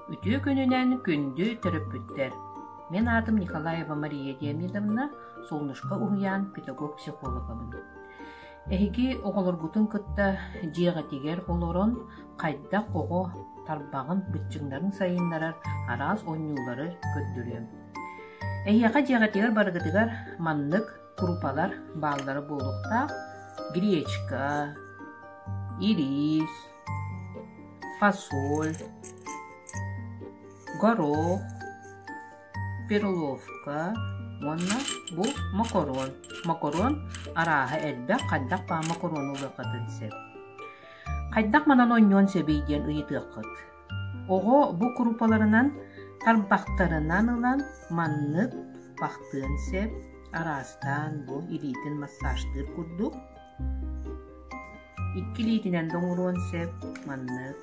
Үтүө күнүнэн күндү төрөппүттэр! Мин аатым Николаева Мария Демидовна, Солнышко уһуйаан педагог-психологабын. Эһиги оҕолоргутун кытта дьиэҕитигэр олорон хайдах оҕо тарбаҕын, быччыҥнарын сайыннарар араас оонньуулары көрдөрүөм. Эһиэхэ дьиэҕитигэр барыгытыгар маннык крупалар бааллара буолуохтаах: гречка, ирис, фасоль, горох, перловка уонна бу мокорон. Мокорон арааһа элбэх, хайдах баа мокорону ылыаххытын сөп. Хайдах манан оонньуон сөбүй диэн ыйытыаххыт. Оҕо бу курупаларынан тарбахтарынан ылан маннык бахтыан сөп, араастаан бу илиитин массажтыыр курдук Икки илиитинэн да оҥоруон сөп, маннык.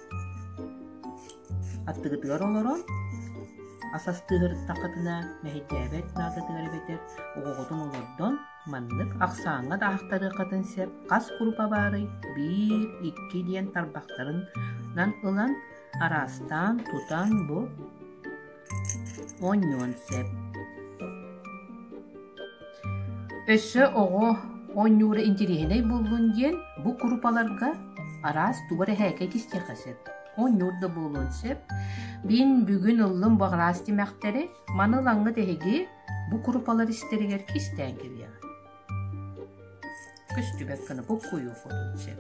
Аттыгытыгар олорон, ас астыыһырыттаххытына мэһэйдээбэт наадатыгар эбэтэр оҕоҕутун олордон, маннык ахсааҥҥа да аахтарыаххытын сөп. Хас курупа баарый? Биир, икки диэн тарбахтарынан ылан, араастаан тутан бу Оонньуон сөп. Өссө оҕо оонньуура интэриэһинэй буоллун диэн бу курупаларга араас тугу эрэ эһээкэй кистиэххэ сөп. Оонньуур да буолуон сөп. Мин бүгүн ыллым бу араас тимэхтэри, маны ылаҥҥыт эһиги бу курупалар истэригэр кистээн кэбиэҕит. Көстүбэт гына буккуйуоххутун сөп.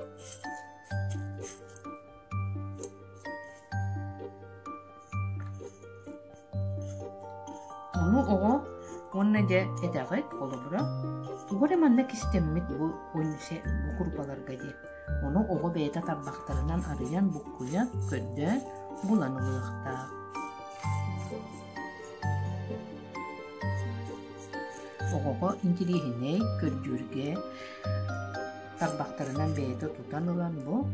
Ону оҕо уонна дьэ этэҕит, холобура, тугу эрэ манна кистэммит бу бу курупаларга диэн. Ону оҕо бэйэтэ тарбахтарынан арыйан, буккуйан, көрдөөн, булан ылыахтаах. Оҕоҕо интириэһинэй, көрдүүргэ тарбахтарынан бэйэтэ тутан ылан бу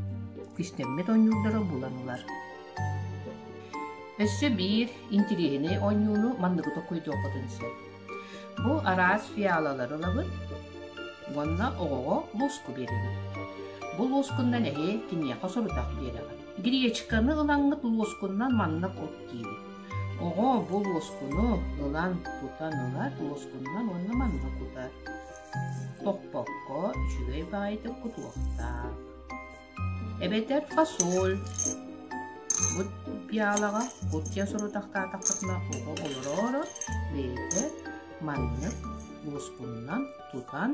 кистэммит оонньуурдары булан ылар. Өссө биир интириэһинэй оонньууну манныгы толкуйдуоххутун сөп. Бу араас фиалалары ылабыт уонна оҕоҕо луоску биэрэбит. Бу луоскунан эһи киниэхэ сорудах биэрэҕит. Гречканы ылаҥҥыт луоскунан манна кут диибит. Оҕо бу луоскуну ылан тутан ылар, луоскунан уонна манна кутар. Тохпокко үчүгэй баҕайытык кутуохтаах. Эбэтэр фасоль. Бу пиалаҕа кут диэн сурутахтаатаххытына оҕо олороро бэйэтэ маннык луоскунан тутан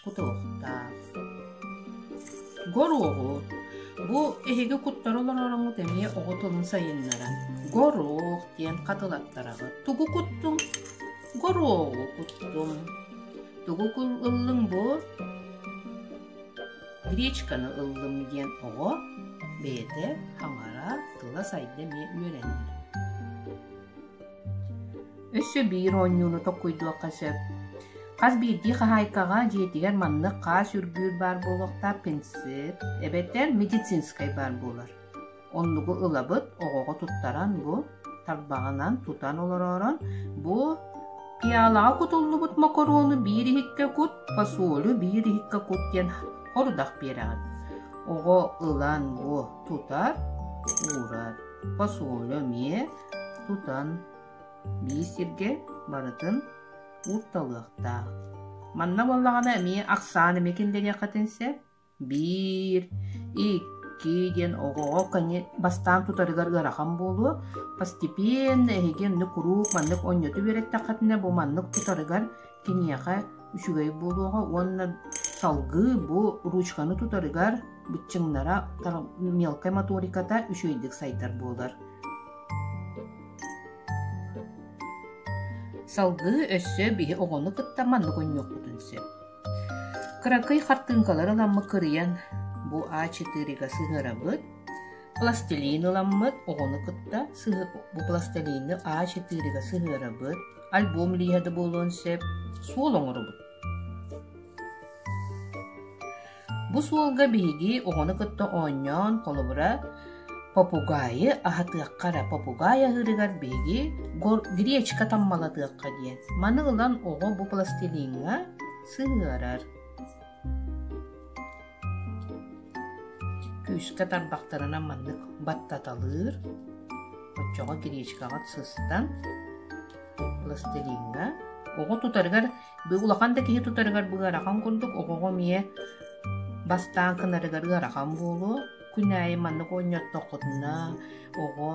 кутуохтаах. Горуоҕу. Бу эһиги куттара олороруҥҥут эмиэ оҕо тылын сайыннаран горох диэн хатылаттараҕыт. Тугу куттуҥ? Горуоҕу куттум. Тугу ыллыҥ бу? Гречканы ыллым диэн оҕо бэйэтэ хаҥара тыла сайда эмиэ үөрэнэр. Өссө биир оонньууну толкуйдуохха сөп. Хас биирдии хаһаайкаҕа дьиэтигэр маннык хаас үргүүр баар буолуохтаах пинцет эбэтэр медицинскэй баар буолар. Оннугу ылабыт, оҕоҕо туттаран бу тарбаҕынан тутан олороорон бу пиалаҕа кутуллубут мокоруону биир иһиккэ кут, фасолю биир иһиккэ кут диэн хорудах биэрэҕит. Оҕо ылан бу тутар, уурар. Фасолю эмиэ тутан биир сиргэ барытын уурталыахтаах. Манна буоллаҕына эмиэ ахсаан эмиэ киллэриэххитин сөп. Биир, икки диэн оҕоҕо бастаан тутарыгар ыарахан буолуо. Постепенно эһиги оннук куруук маннык оонньоту үөрэттэххитинэ бу маннык тутарыгар киниэхэ үчүгэй буолуоҕа уонна салгыы бу ручканы тутарыгар быччыҥнара мелкай моториката үчүгэйдик сайдар буолар. Салгыы өссө биһи оҕону кытта маннык оонньуохпутун сөп. Кыракый хартыыҥкалары ыламмыт кырыйан бу А4-га сыһыарабыт. Пластилин ыламмыт оҕону кытта бу пластилины А4-га сыһыарабыт. Альбом лииһэ да буолуон сөп. Суол оҥоробут. Бу суолга биһиги оҕону кытта оонньоон, холобура, попугайы аһатыахха эрэ, попугай аһыырыгар биһиги гречка таммалатыахха диэн. Маны ылан оҕо бу пластилиҥҥа сыһыарар. Күүскэ тарбахтарынан маннык баттаталыыр. Оччоҕо гречкаҕыт сыстан пластилиҥҥа оҕо тутарыгар улахан да киһи тутарыгар бу ыарахан курдук оҕоҕо эмиэ бастаан гынарыгар ыарахан буолуо. Күн аайы маннык оонньоттоххутуна оҕо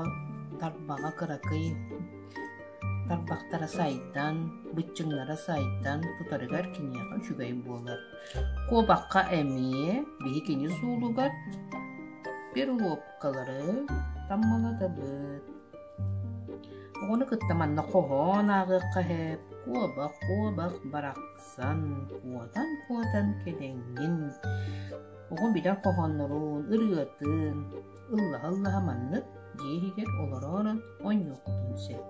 тарбаҕа кыракый тарбахтара сайдан, быччыҥнара сайдан тутарыгар киниэхэ үчүгэй буолар. Куобахха эмиэ биһи кини суолугар перловкалары таммалатабыт. Оҕону кытта манна хоһоон ааҕыахха сөп, куобах-куобах барахсан, куотан-куотан кэлэҥҥин. Оҕо билэр хоһооннорун, ырыатын ыллаһа-ыллаһа маннык дьиэ иһигэр олороорон оонньуоххутун сөп.